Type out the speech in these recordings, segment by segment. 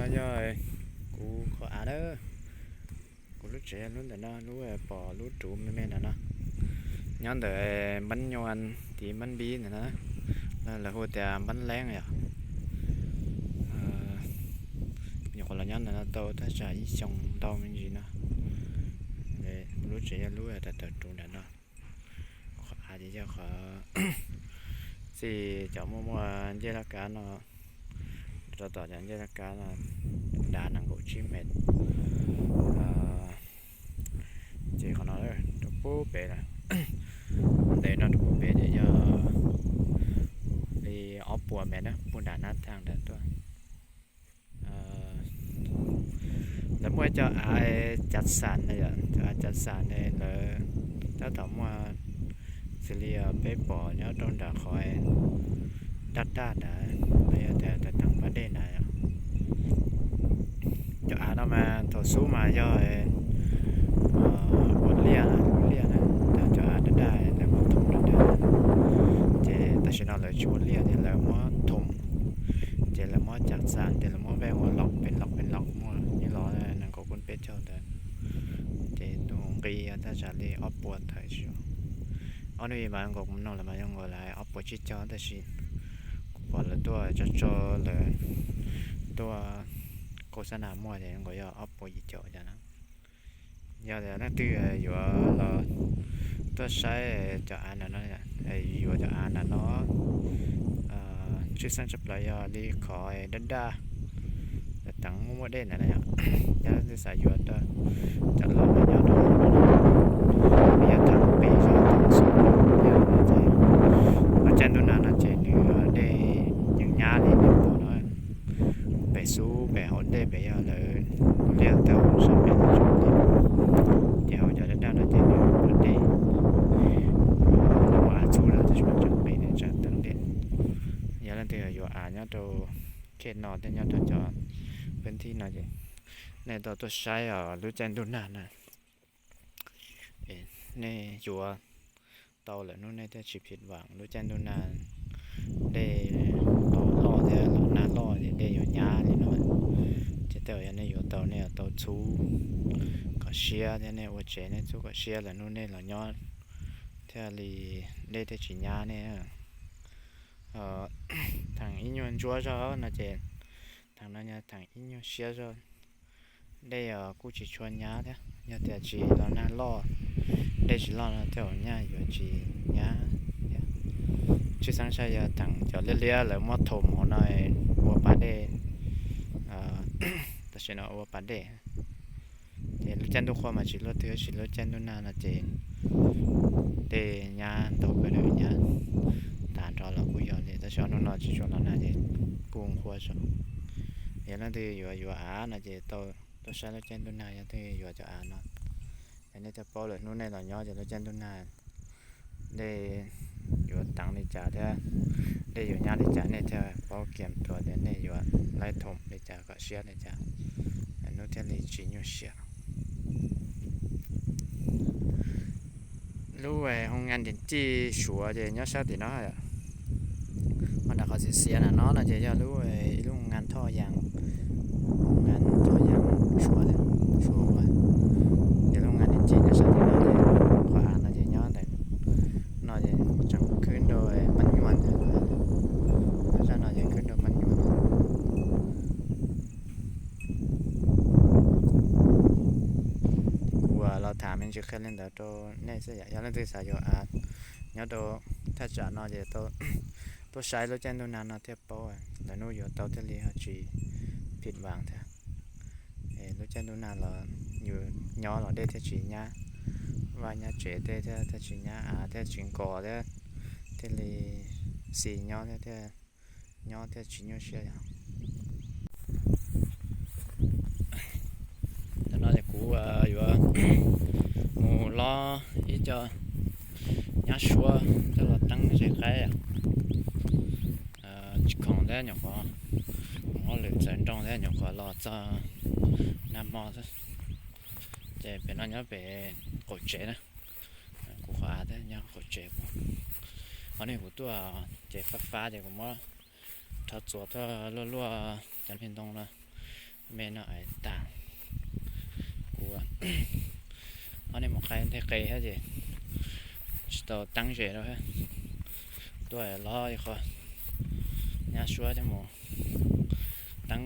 Yog kuv qhov av na, kuv lub tsev yog lub ntawm no, lub pom lub ruv me me ntawm no, nyob ntawm npab nyuam, tim npab npib ntawm no, lawv hu tias npab leeb yom. Nyuam qhuav los nyob ntawm no tau thaj tsam ib xyoos ntau me ntsis no. Lub tsev yog lub tawm tawm ruv ntawm no. Qhov av ces yog qhov txij cov muaj muaj ncej laj kab no rau tom cov ncej laj kab no dav nees nkaum tsib mev. Ces qhov no rau pub pem lawm, ntev no rau pub pem ces yog li ob puas mev na, pub nram nab thaj ntawd tuaj. Lawv muaj cov av cav xam na yom, cov av cav xam ne lawv tab tom muaj xws li peb pom nyob rau nram qhov daj daj ntawd, los yog tias tawm teem pas dej ntawd. Cov av no mas thaum xub mas yog ua liaj, ua liaj na, cov av daj daj lawv muab thoom li ntawd. Ces tam sim no lawv tsis ua liaj ces lawv muab thoom, ces lawv muab cav xam ces lawv muab veej ua lom pem lom pem lom, muaj ib los nees nkaum peb caug ntawd. Ces tus nqi thaj tsam li ob puas tawm xwb. Ob hnub ib mas nkaus kuv mloog lawm mas yog nkaus li ob puas tsib caug, tab sis kuv pom lawv tuaj tso tso, lawv tuaj khos xab nas muaj ces nkaus yog ob puas yim caum cov no. Yog tias leej twg yuav los tuaj saib cov av ntawm no, yuav cov av ntawm no, tshwj xeeb tshaj plaws yog li qhov daj daj, teev muaj muaj dej ntawd na yom. Yog leej twg xav yuav rau cov laus nyob rau, yog theem pem zog theem xub, lub caij ntuj nag no ces nws dej yeej nyab li nej pom no. Pem xub pem hauv ntej pem yog lawv ua liaj tau sab pem, ces hauv cov daj daj no ces nws ua dej, ua av txhub lawm tab sis mas tseem pem nws tseem teev dej. Yog leej twg yuav av nyob rau khej no thiab nyob rau cov peb thib no ces nej tau tuaj saib os lub caij ntuj nag na. Nej yuav tau lawm hnub nej thiaj tsis phim vam. Lub caij ntuj nag dej los loj thiab los nag loj ces dej yuav nyab li no, ces tej zaum yog nej yuav tau nej yuav tau txhub kom siab thiab nej ua tsev nej txhub kom siab lawm hnub nej los nyob thiaj li dej thiaj tsis nyab nej. Theem ib nyuag ntsuab zog no ces theem no yog theem ib nyuag siab zog, dej kuj tsis tshua nyab thiab. Yog tias tsis los nag loj, dej tsis loj no tej zaum nyaj yuav tsis nyab thiab. Tshwj xeeb saib yog theem cov liab liab lawv muab thoom hauv no ua pas dej, tam sim no ua pas dej. Ces lub caij ntuj qhua mas tsis luaj twg, tab sis lub caij ntuj nag no ces dej nyab ntau kawg, nyab tas nrho los kuj yog li, tab sis ob hnub no tsis tshua los nag ces kuj qhuav zog. Yog leej twg yuav yuav av no ces tau tuaj saib lub caij ntuj nag yog leej twg yuav cov av no. Yog nej thiaj paub lawm hnub nej los nyob ces lub caij ntuj nag dej yuav teev li cas thiab dej yuav nyab li cas, nej thiaj paub kiag tias nej yuav laib thoom li cas kom siab li cas, hnub thiaj li tsis nyuaj siab. Lub hoo ngan dim tij Suav ces nyob sab tim no, ho nram qhov xiav xiav na no no ces yog lub, ib lub ngan thoj yas, ngan thoj yas Suav, Suav ua. Ces lub ngan dim tij nyob sab tim no ces qhov av no ces nyob ntawm no ces tseem khwb nrau mab nyuam ntawd, zaj no ces khwb nrau mab nyuam. Kuv los tham me ntsis qhia li ntawd rau nej xwb yom. Yog leej twg xav yuav av nyob rau thaj tsam no ces tuaj saib lub caij ntuj nag no thiaj paub, lawv hnub yuav tau thiaj li ho tsis phim vam thiab. Lub caij ntuj nag los yus nyob los dej thiaj tsis nyab vaj nyab tsev, dej thiaj tsis nyab, av thiaj tsis nkos thiab, thiaj li xis nyob thiab, thiaj nyob thiaj tsis nyuaj siab yom. Tam no ces kuv yuav mus lob ib co nyab suab coj los teeb zes qaib, tsis khoom thiab nyuam qhuav mus hauj lwm txawv nroog thiab nyuam qhuav los txog nag hmo xwb. Ces pem no nyob pem qaum tsev na, kuv qhov av thiab nyob qaum tsev kuv. Qhov no kuv tuaj ces fab fab ces kuv muab rho txuas tuaj luaj luaj cov niag ntoo no, Me no ais tas, kuv ob niag mus qaib nteg qe thiab ces tsis tau teeb zes rau thiab. Tuaj los ib qho nyab suab coj mus teeb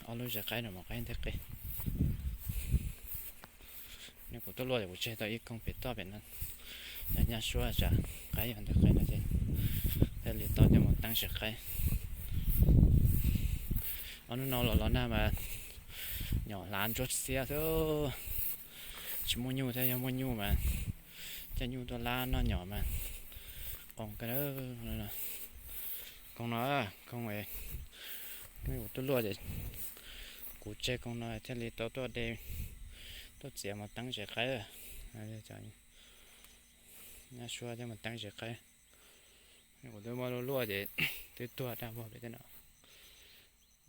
ob lub zes qaib rau mus qaib nteg qe. Nws kuv tuaj luaj ces kuv tseg tau ib koog pem toj pem no, yog nyab suab tsam qaib yog ntawd qe no ces thiaj li tau coj mus teeb zes qaib. Ob hnub no los los nag mas nyom hlav ntsuab xiab xwb, tsis muaj nyuj thiab, yog muaj nyuj mas coj nyuj tuaj lab noj nyom mas qoos kawg. Koog no, koog, kuv tuaj luaj ces kuv tseg koog no thiaj li tau tuaj de, tuaj txiav mus teeb zes qaib. Nyab suab coj mus teeb zes qaib. Kuv twb muab luaj luaj ces twb tuag daj muag pem tej no.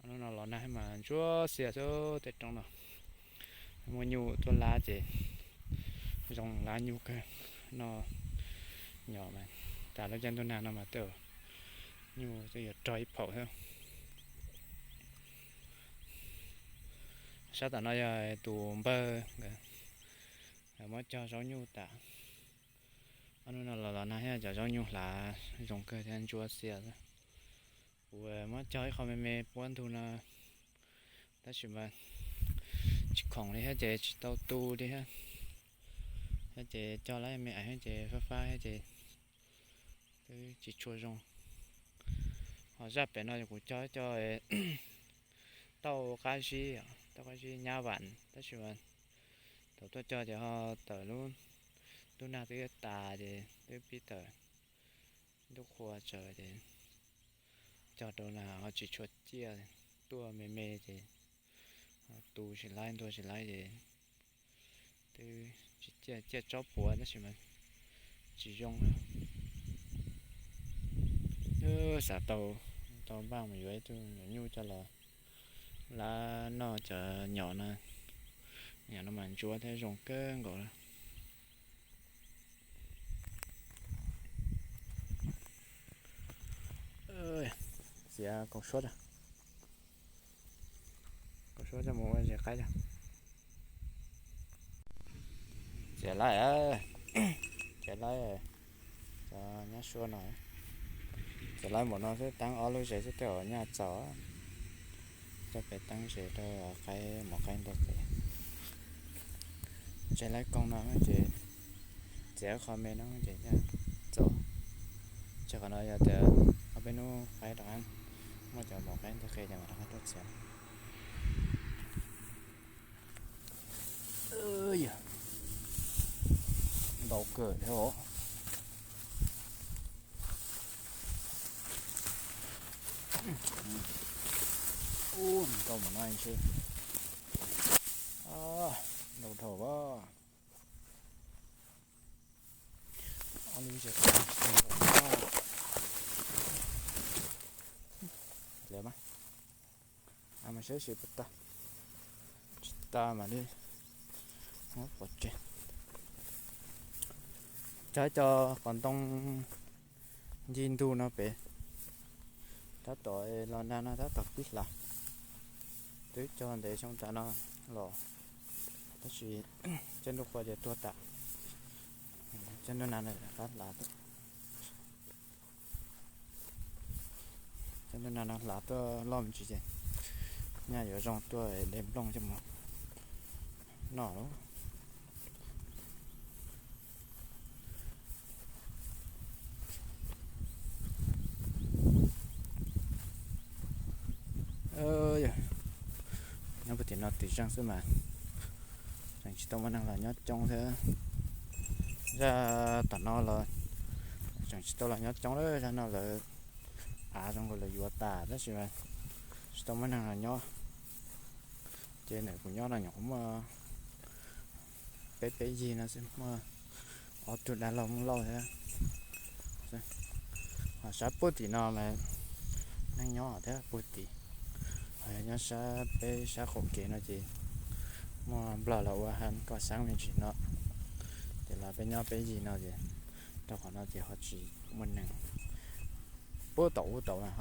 Hnub no los nag mas ntsuab xiab xwb tej roob no. Muaj nyuj tuaj lab ces zoo lab nyuj kawg, noj nyom mas tas lub caij ntuj nag no mas tej nyuj twb yuav rog ib phaum xwb. Sab tom no yog tus npawg nkawd muab cog zaub nyuj tas. Ob hnub no los los nag thiab cov zaub nyuj hlav zoo kawg thiab ntsuab xiab xwb. Kuv muab cog ib qho me me puab ntug no tab sis mas tsis khoom li thiab ces tsis tau tu li thiab. Thiab ces cog lawm me ais thiab ces fab fab thiab ces twb tsis tshua zoo. Ho zaj pem no kuv cog cov tauj qab zib, tauj qab zib nyab vam tab sis mas thaum tuaj cog ces ho tawm lub ntuj nag twb yuav tas ces twb pib tawm ntuj qhua tsaws ces cog rau na ho tsis tshua ciaj, tuaj me me ces tu tsis laib ntua tsis laib ces twb tsis ciaj, ciaj tsob puav tab sis mas tsis zoo. Xav tau, tau npaj mus yuav ib tug nyuam nyuj coj los lab noj cov nyom no. Nyom no mas ntsuab thiab zoo kawg nkaus. Txiav kaus suab, kaus suab coj mus ua zes qaib. Txiav laib, txiav laib cov nyab suab no. Txiav laib npaum no xwb teeb ob lub zes xwb tej zaum nyaj txaus. Coj pem teeb zes rau qaib mus qaib nteg qe. Txiav laib koog no ces txiav qho me no ces nyaj txaus. Ces qhov no yog tias ob peb hnub qaib rov qab muaj cov mus qaib nteg qe ces mam rov qab tuaj txiav. Ntau kawg thiab os. Ub, ntau mas no ntshe ntau dhau as. Ob lub zes qaib tsis tau ntau no. Mas saib seb puas tag. Tsis tag mam li muab pov tseg. Cog cov qos ntoo ncig ntug no pem. Tab tom los nag no tab tom pib hlav. Twb cog ntev xyoo tas no los, tab sis caij ntuj qhua ces tuag tas. Caij ntuj nag no rov qab hlav tuaj. Caij ntuj nag no hlav tuaj loj me ntsis ces nyaj yuav zoo tuaj de nplooj coj mus noj lauj. Nyob puag tim no tim zeeg xwb mas tseem tsis tau muaj neeg los nyob coob thiab. Zaj tom no los tseem tsis tau los nyob coob lawm, zaj no lawv av zoo nkaus lawv yuav tas tab sis mas tsis tau muaj neeg los nyob. Ces ntawm kuv nyob no nyuam qhuav muaj peb peb yig no xwb, muaj ob tug dab laug Hmoob Lauj thiab. Ho sab puag tim no mas neeg nyob thiab puag tim. Ho yog nyob sab peb sab qaum kev no ces muaj Nplog los ua ha koj xeeb me ntsis no, ces los peb nyob peb yig no ces rau qhov no ces ho tsis muaj neeg. Puag tom ub tod mas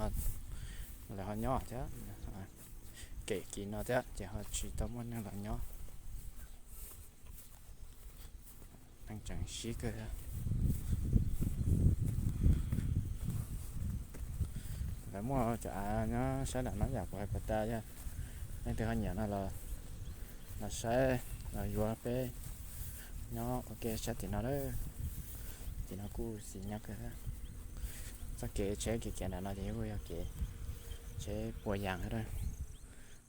lawv ho nyob thiab. Kev kis no thiab ces ho tsis tau muaj neeg los nyob, neeg tseem sib kawg. Lawv muaj cov av nyob sab nram no yam kuv hais puas tas, yog leej twg ho nyiam no los, los saib, los yuav peb nyob ua ke sab tim no lawm. Tim no kuj xis nyob kawg. Txoj kev tsheb kev kiav nram no ces kuj yog kev tsheb puas yas.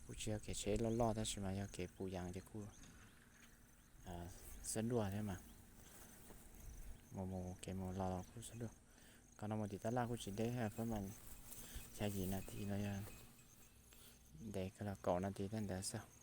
Kuj tsis yog kev tsheb loj loj tab sis mas yog kev puas yas ces kuj xab duaj thiab mas, mus mus kev mus los los kuj xab duaj. Qhov no mus tim tab laj kuj tsis deb, pab mas xya yim nas this los yog ntev kawg los kaum nas this tej ntawd xwb.